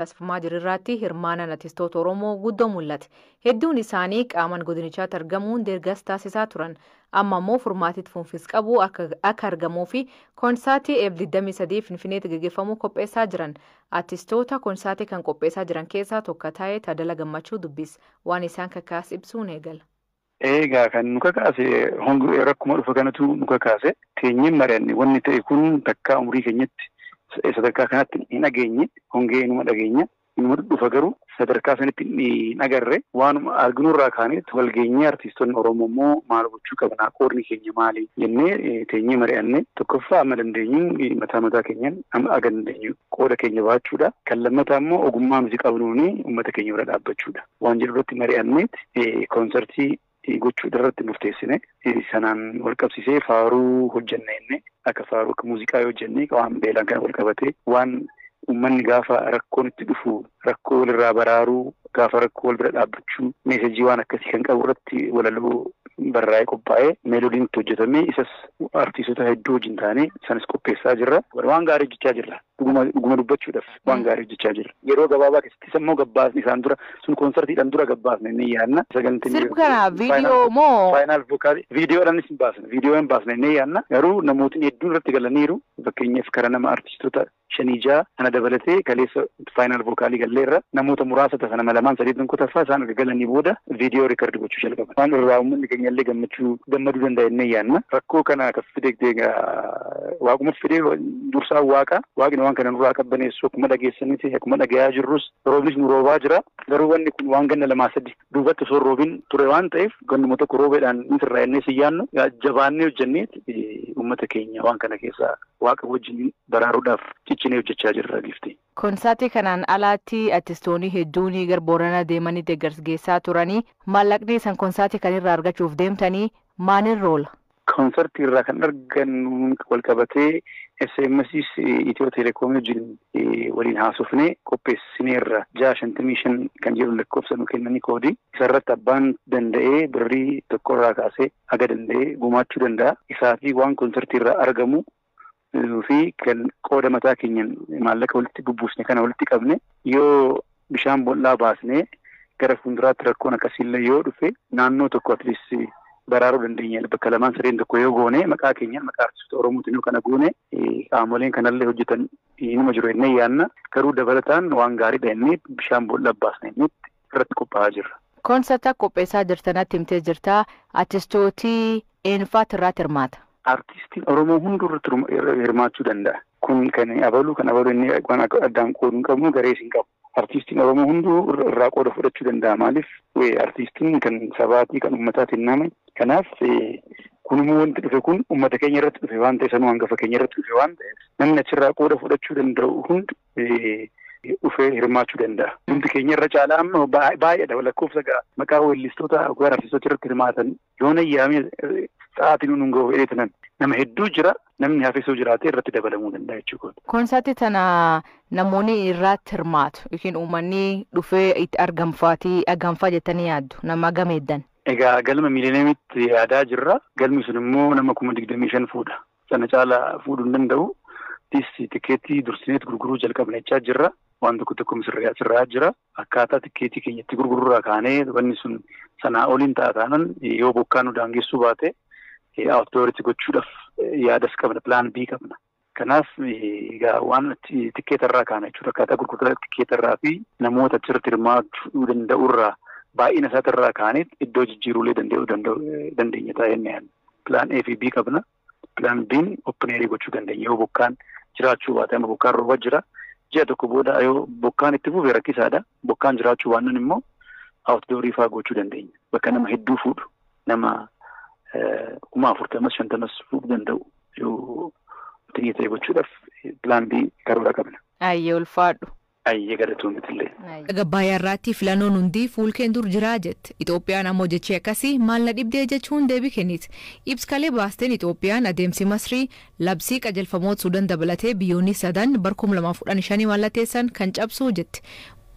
Taasifamaa jiru irratti hirmaannaan artistoota Oromoo guddoo mul'ate. Hedduun isaanii qaamaan godinichaatti argamuun deeggarsa taasisaa turan. Amma immoo furmaatitti fuunfis qabu akka argamuu fi koonsaatii Eeb 23 Finfinneetti gaggeeffamuu qopheessaa jiran. Artistoota koonsaatii kan qopheessaa jiran keessaa tokko ta'e Taadala Gammachuu dubbis. Waan isaan kakaase ibsuun eegala. Egaa kan nu kakaase rakkuma dhufa kanatu nu kakaase. Teenyeen mari'anne wanni ta'e kun takkaa umurii keenyatti sadarkaa kanatti hin dhageenye, hongee inuma dhageenya, inuma dhufa, garuu sadarkaa sanitti hin agarre. Waanuma arginurraa kaanee walgeenyee artistoonni Oromoo immoo maal gochuu qabna, qoodni keenya maali jennee teenyee mari'anne. Tokkoffaa, amma dandeenyu mataa mataa keenyaan amma aga dandeenyu qooda keenya baachuudha. Kan lammataa immoo ogummaa nuti qabnuuni uummata keenya bira dhaabbachuudha. Waan jedhu irratti mari'anneet koonsartii gochuudha irratti murteessine. Sanaan wal qabsiisee faaruu hojjanne jennee, akka faaruu, akka muuziqaa yoo hojjenne, waan beelaan kana wal qabatee, waan uummanni gaafa rakkoon itti dhufu rakkoo walirraa baraaruu, gaafa rakkoo wal bira dhaabbachuu, message waan akkasii kan qabu irratti walaloo barraa'ee qophaa'ee meeloodiin itti hojjetamee, isas artiistota hedduu wajjin taanee sanis qopheessaa jirra. Waan gaarii hojjechaa jirra. Dhuguma dubbachuudhaaf waan gaarii hojjechaa jirra. Yeroo gabaabaa keessatti immoo gabbaasni isaan dura sun koonsartiidhaan dura gabbaasne inni yaadna. Sirbi kana viidiyoo moo? Final vocal viidiyoodhaanis hin baasne, viidiyoo hin baasne inni yaadna. Garuu namootni hedduun irratti galaniiru. Fakkeenyaaf, karaa nama artiistota shanii ja'a kana dabalatee kaleessa final vocal galleerra. Namoota muraasa tafa, nama lamaan sadii tokko taffaa isaan erga galanii booda viidiyoo record gochuu jalqaban. Waan irraa uummanni keenya illee gammachuu gammaduu danda'a jennee yaadna. Rakkoo kana kan fide waaqumatti fidee, dursaa waaqa. Waaqni waan kana nurraa qabbaneessu. Akkuma dhageessanitti, akkuma dhagayaa jirrus, roobnis nu roobaa jira. Garuu wanni kun waan ganna lamaa sadi duubatti osoo roobin ture waan ta'eef, gannuma tokko roobeedhaan ni sirraa jennee si yaannu, jabaannee hojjennee uummata keenya waan kana keessaa waaqa wajjin baraaruudhaaf ciccinee hojjechaa jirra, gifti. Konsaatii kanaan alaatti artistoonni hedduun gara Booranaa deemanii deeggarsa geessaa turanii, maallaqni isaan konsaatii kanarraa argachuuf deemtanii maaliin oola? Koonsartii irraa kan argannu wal qabatee SMS Itiyoo Telekoomii wajjin waliin haasofnee qopheessineerra. 655 kan jedhu lakkoofsa nu kennanii, koodii isarratti abbaan danda'ee birrii 1 irraa kaasee haga danda'ee gumaachuu danda'a. Isaa fi waan koonsartii irraa argamu fi kan qooda mataa keenyan maallaqa walitti bubbuusne kana walitti qabne, yoo bishaan bol'aa baasnee gara fuulduraatti rakkoon akkasiillee yoo dhufe naannoo tokko at least baraaruu dandeenya. Bakka lamaan sadeen tokko yoo goone, maqaa keenyaan, maqaa artistoota Oromootiin yoo kana goone, qaamoleen kanallee hojjetan inuma jiru jennee yaanna. Garuu dabalataan waan gaariidha jennee bishaan bol'aa baasne jennee irratti qophaa'aa jirra. Koonsartaa qopheessaa jirtanatti himtee jirta. Artistootii eenyufaatu irratti hirmaata? Artistiin Oromoo hunduu irratti hirmaachuu danda'a. Kun kan abaluu, kan abaluu inni waan addaan qooduu hin qabnu, garees hin qabu. Artistiin Oromoo hunduu irraa qooda fudhachuu danda'a. Maaliif, artistiin kan sabaatii, kan uummataatiin nama. Kanaaf kunimmoo wanti dhufe kun uummata keenya irratti dhufe waan ta'eef, sanuu hangafa keenya irratti dhufe waan ta'eef, namni achirraa qooda fudhachuu danda'u hundi dhufee hirmaachuu danda'a. Hundi keenya irra caalaa amma baay'eedha lakkoofsa maqaa weellistoota yookaan artistoota irratti hirmaatan yoo nayyaame sa'aatiin nuun gahu jedhee, nama hedduu jira, namni hafisuu jiraate irratti dabalamuu danda'a jechuudha. Koonsartii tana namoonni irratti hirmaatu yookiin uummanni dhufee itti argamfaatii argamfaa jettanii yaaddu, nama gameeddan? Egaa galma miileeniyeemitti yaadaa jirra. Galmi sun immoo nama 25,000 fuudha. Sana caalaa fuudhuu hin danda'u. Tis tikeetii dursineet gurguruu jalqabna jechaa jirra. Waan tokko tokko sirraa jira. Akkaataa tikeetii keenyatti gurgururraa kaanee wanni sun sanaa oliin ta'a taanan, yoo bokkaan nu daangessuu baate, outdooritti gochuudhaaf yaadas qabna, plan B qabna. Kanaaf egaa waan tikeetarraa kaana jechuudha. Akkaataa gurgurtaa tikeetarraa fi namoota achirratti hirmaachuu danda'urraa, baay'ina isaatirraa kaanee iddoo jijjiiruulee danda'uu dandeenya ta'a jennee yaadna. Plan A fi B qabna. Plan B'n open air gochuu dandeenya yoo bokkaan jiraachuu baate. Amma bokkaan rooba jira. Ji'a tokko booda yoo bokkaan itti fufe rakkisaadha. Bokkaan jiraachuu baannaan immoo outdoor fa'aa gochuu dandeenya. Bakka nama hedduu fuudhu, nama 40,000s 50s fuudhuu danda'u yoo ta'e gochuudhaaf plan B karoora qabna. Ayyee, ulfaadhu. Ayyee, galatoomiti. Gabaayaa irratti filannoon hundi fuulkeen dur jiraa jette. Itoophiyaan ammoo jechii akkasii maal na dhibdee jechuun deebii kenniti. Ibsa kalee baasteen Itoophiyaan adeemsi Masrii labsii qajeelfamoota Suudaan dabalatee biyyoonni sadan bar 2015 mallatteessan kan cabsu jette.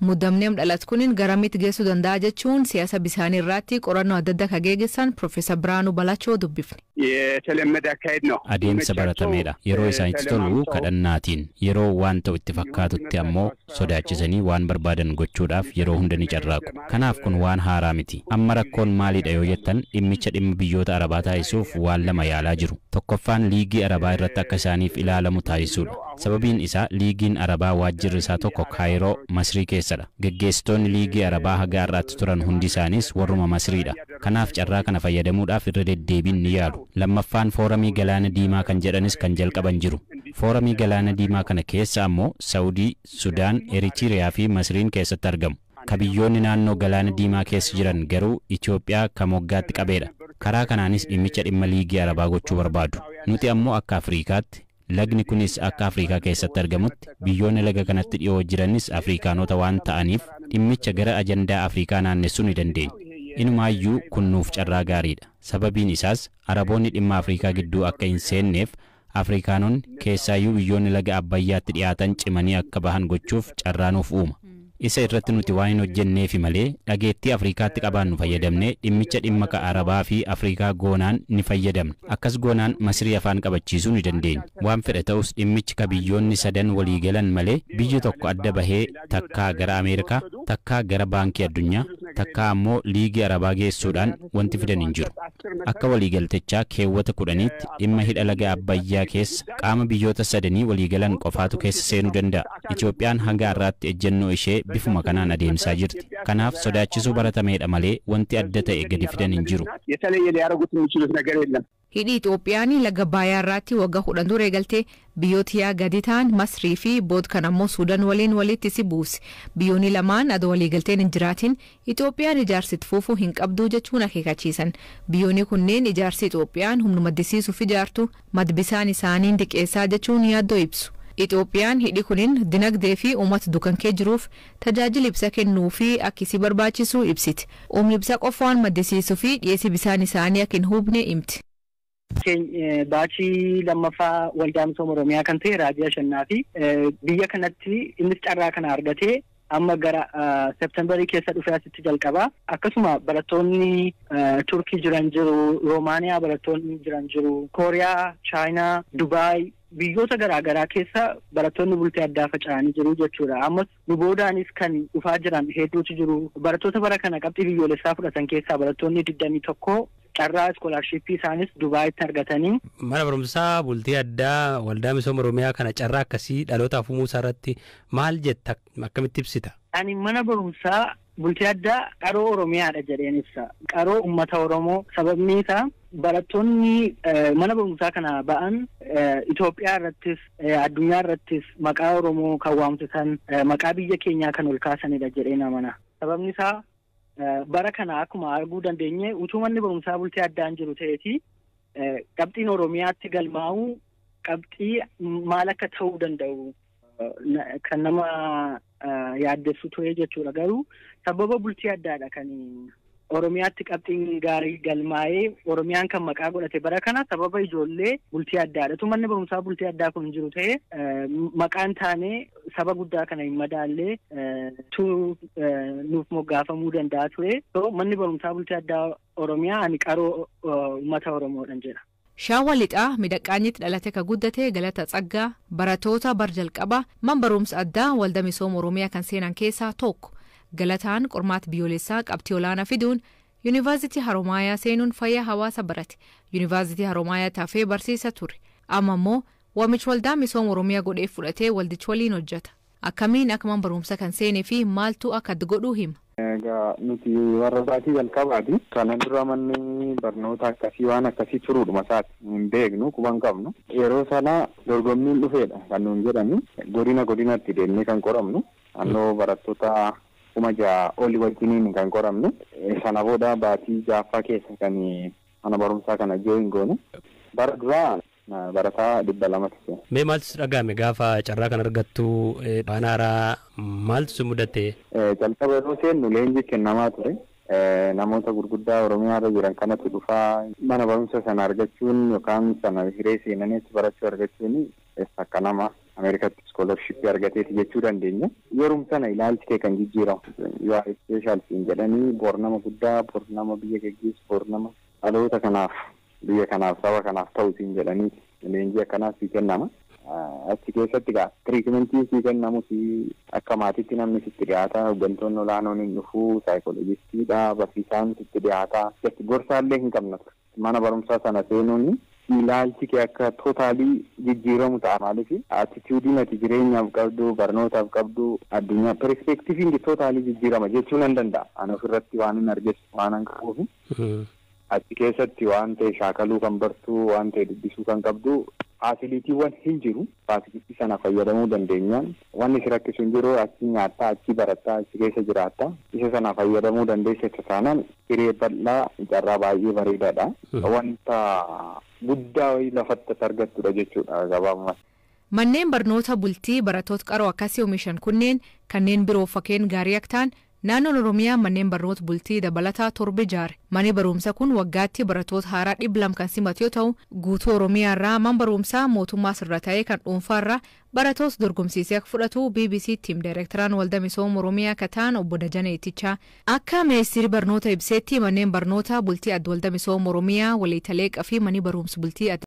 Muddamni dhalat kunin garamitti geessuu danda'a jechuun siyaasa bisaanii irratti qorannoo adda addaa kan geggeessan Profeesar Biraanuu Balachoo dubbifne. የተለመደ አካሄድ ነው። Adeemsa baratameedha. Yeroo isaanitti tolu kadhannaatiin, yeroo waan ta'u itti fakkaatutti ammoo sodaachisanii waan barbaadan gochuudhaaf yeroo hunda ni carraaqu. Kanaaf kun waan haaraa miti. Amma rakkoon maalidha yoo jettan, dhimmicha dhimma biyyoota Arabaa taasisuuf waan lama yaalaa jiru. Tokkoffaan Liigii Arabaa irratti akka isaaniif ilaalamu taasisuudha. Sababiin isaa Liigiin Arabaa waajjirri isaa tokko Kaayiroo, Masrii keessadha. Geggeessitoonni Liigii Arabaa haga har'aatti turan hundi isaaniis warruma Masriidha. Kanaaf carraa kana fayyadamuudhaaf irra deddeebiin ni yaalu. Lammaffaan Fooramii Galaana Diimaa kan jedhanis kan jalqaban jiru. Fooramii Galaana Diimaa kana keessa ammoo Saawudii, Sudaan, Eritiriyaa fi Masriin keessatti argamu. Ka biyyoonni naannoo Galaana Diimaa keessa jiran garuu Itoophiyaa ka moggaatti qabeedha. Karaa kanaanis dhimmicha dhimma Liigii Arabaa gochuu barbaadu. Nuti ammoo akka Afriikaatti, lagni kunis akka Afriikaa keessatti argamutti, biyyoonni laga kanatti dhiyoo jiranis Afriikaanota waan ta'aniif, dhimmicha gara ajandaa Afriikaa naannessuu ni dandeenya. Inumaayyuu kun nuuf carraa gaariidha. Sababiin isaas Araboonni dhimma Afriikaa gidduu akka hin seenneef, Afrikaanonni keessaayyuu biyyoonni laga Abbayyaatti dhiyaatan cimanii akka bahan gochuuf carraa nuuf uuma. Isa irratti nuti waan hin hojjenneefi malee, dhageettii Afrikaatti qabaannu fayyadamnee dhimmicha dhimma ka Arabaa fi Afrikaa goonaan ni fayyadamna. Akkas goonaan Masrii afaan qabachiisuu ni dandeenya. Waan fedhe ta'us, dhimmichi ka biyyoonni sadan walii galan malee biyyi tokko adda bahee takkaa gara Ameerikaa, takkaa gara Baankii Addunyaa, takkaa ammoo Liigii Arabaa geessuudhaan wanti fidan hin jiru. Akka waliigaltichaa keewwata 10tti dhimma hidha laga Abbayyaa keessa qaama biyyoota sadanii waliigalan qofaatu keessa seenuu danda'a. Itoophiyaan hanga har'aatti ejjennoo ishee bifuma kanaan adeemsaa jirti. Kanaaf sodaachisuu baratameedha malee wanti adda ta'e gadi fidan hin jiru. የተለየ ሊያደርጉት የሚችሉት ነገር የለም። Hidhi Itoophiyaan laga Abbayyaa irratti waggaa 10 dura eegaltee biyyoota yaa gadi ta'an Masrii fi bood kan ammoo Suudaan waliin walitti si buuse. Biyyoonni lamaan adoo waliigalteen hin jiraatin Itoophiyaan ijaarsi itti fufuu hin qabdu jechuun akeekachiisan. Biyyoonni kunneen ijaarsi Itoophiyaan humna maddisiisuuf ijaartu madbisaan isaaniin diqeessaa jechuun yaaddoo ibsu. Itoophiyaan hidhi kunin dinagdee fi uummata dukankee jiruuf tajaajila ibsa kennuu fi akka isii barbaachisu ibsiti. Humni ibsa qofaan maddisiisuu fi dhiyeessii bisaan isaanii akka hin hubne himti. Baachii lammaffaa Waldaa Misooma Oromiyaa kan ta'e Raajii Ashannaa fi biyya kanatti innis carraa kana argatee amma gara Seeptembarii keessa dhufee asitti jalqaba. Akkasuma barattoonni Turkii jiran jiru, Roomaaniyaa barattoonni jiran jiru, Kooriyaa, Chaayinaa, Dubaay, biyyoota garaa garaa keessa barattoonni bultii addaa faca'anii jiru jechuudha. Ammas nu boodaanis kan dhufaa jiran hedduutu jiru. Barattoota bara kana qabxii biyyoolessaa fudhatan keessaa barattoonni 21 carraa iskoolaarshiippii isaanis Dubaayitti argatanii. Mana barumsaa bultii addaa Waldaa Misooma Oromiyaa kana carraa akkasii dhalootaaf uumuu isaa irratti maal jetta, akkamitti ibsita? Ani mana barumsaa bultii addaa qaroo Oromiyaadha jedheen ibsa. Qaroo uummata Oromoo. Sababni isaa barattoonni mana barumsaa kana ba'an Itoophiyaa irrattis addunyaa irrattis maqaa Oromoo kan waamsisan, maqaa biyya keenyaa kan ol kaasanidha jedheen amana. Sababni isaa bara kana akkuma arguu dandeenye, utuu manni barumsaa bultii addaan jiru ta'eeti qabxiin Oromiyaatti galmaa'u qabxii maal akka ta'uu danda'u kan nama yaaddessu ture jechuudha. Garuu sababa bultii addaadha kan Oromiyaatti qabxiin gaarii galmaa'ee Oromiyaan kan maqaa godhate bara kana sababa ijoollee bultii addaadha. Utuu manni barumsaa bultii addaa kun jiru ta'e maqaan taanee saba guddaa kana hin madaallee tu nuuf moggaafamuu danda'a ture. So manni barumsaa bultii addaa Oromiyaa ani qaroo uummata Oromoodhan jedha. Shaawwa Lixaa Midhaqaanyitti dhalate ka guddate Galata Tsaggaa barattoota bar jalqaba man barumsa addaa Waldaa Misooma Oromiyaa kan seenan keessaa tokko. Galataan qormaata biyyoolessaa qabxii olaanaa fiduun Yuunivarsiitii Haroomayaa seenuun fayyaa hawaasa barate. Yuunivarsiitii Haroomayaa taafee barsiisa ture. Amma immoo waamicha Waldaa Misooma Oromiyaa godhee fudhatee waldicha waliin hojjeta. Akkamiin akka man barumsa kan seenee fi maaltu akka adda godhuu hima. Egaa nuti warra isaatii jalqabaati. Kana dura manni barnoota akkasii waan akkasii turuudhuma isaati hin beeknu, quba hin qabnu. Yeroo sana dorgommiin dhufeedha kan nuun jedhamu. Godina godinatti deemnee kan qoramnu. Naannoo barattoota 6,000 oli wajjiniin kan qoramnu. Sana booda baatii ja'affaa keessa kan mana barumsaa kana join goone. Bara duraa barataa 200tu seene. Mee maaltu si dhaga'ame gaafa carraa kan argattu, waan haaraa maaltu si mudate? Jalqaba yeroo seennu leenjii kennamaa ture. Namoota gurguddaa Oromiyaa irra jiran kanatu dhufaa. Mana barumsa sana argachuun yookaan sana hiree seenanii barachuu argachuun akka nama Ameerikaatti iskoolarshippii argateeti jechuu dandeenya. Yeruma sana ilaalchi kee kan jijjiiramu. You are special siin jedhanii, bor nama guddaa, bor nama biyya geggeessu, bor nama dhaloota kanaaf Biyya kanaaf, saba kanaaf ta'u siin jedhanii leenjii akkanaaf sii kennama. Achi keessatti gaa treatmentiin sii kennamus akka maatiitti namni sitti dhiyaata, hooggantoonni olaanoon hin dhufu, saayikolojistiidha, barsiisaan sitti dhiyaata. Gorsaallee hin qabna ture. Mana barumsaa sana seenuun ilaalchi kee akka totally jijjiiramu ta'a. Maaliif, attitudeiin ati jireenyaaf qabdu, barnootaaf qabdu, addunyaa perspectiveiin totally jijjiirama jechuu nan danda'a. Ani ofirratti waan hin arges waan hin qabuuf. Achi keessatti waan ta'e shaakaluu kan bartuu, waan ta'e dubbisuu kan qabdu, facilitywwan hin jiru. Facility sana fayyadamuu dandeenyaan wanni si rakkisu hin jiru. Achi nyaattaa, achi barattaa, achi keessa jiraatta. Isa sana fayyadamuu dandeessa taanaan hiree bal'aa, carraa baay'ee bareedaadha. Wanta guddaa wayii lafatti argattudha jechuudha gabaabumatti. Manneen barnoota bultii barattoota qaroo akkasii oomishan kunneen kanneen biroo fakkeen gaarii akka ta'an, naannoon Oromiyaa manneen barnoota bultii dabalataa 7 ijaare. Manni barumsa kun waggaatti barattoota haaraa 200 kan simatu yoo ta'u, guutuu Oromiyaa irraa man barumsaa mootummaa sirra ta'ee kan dhuunfaa irraa barattoota dorgomsiisee akka fudhatu BBC tiim daayirektaraan Waldaa Misooma Oromiyaa akka ta'an obbo Dajanee Ittichaa. Akka ministeerri barnoota ibsetti, manneen barnoota bultii adda Waldaa Misooma Oromiyaa waliitaleeqaa fi manni barumsa bultii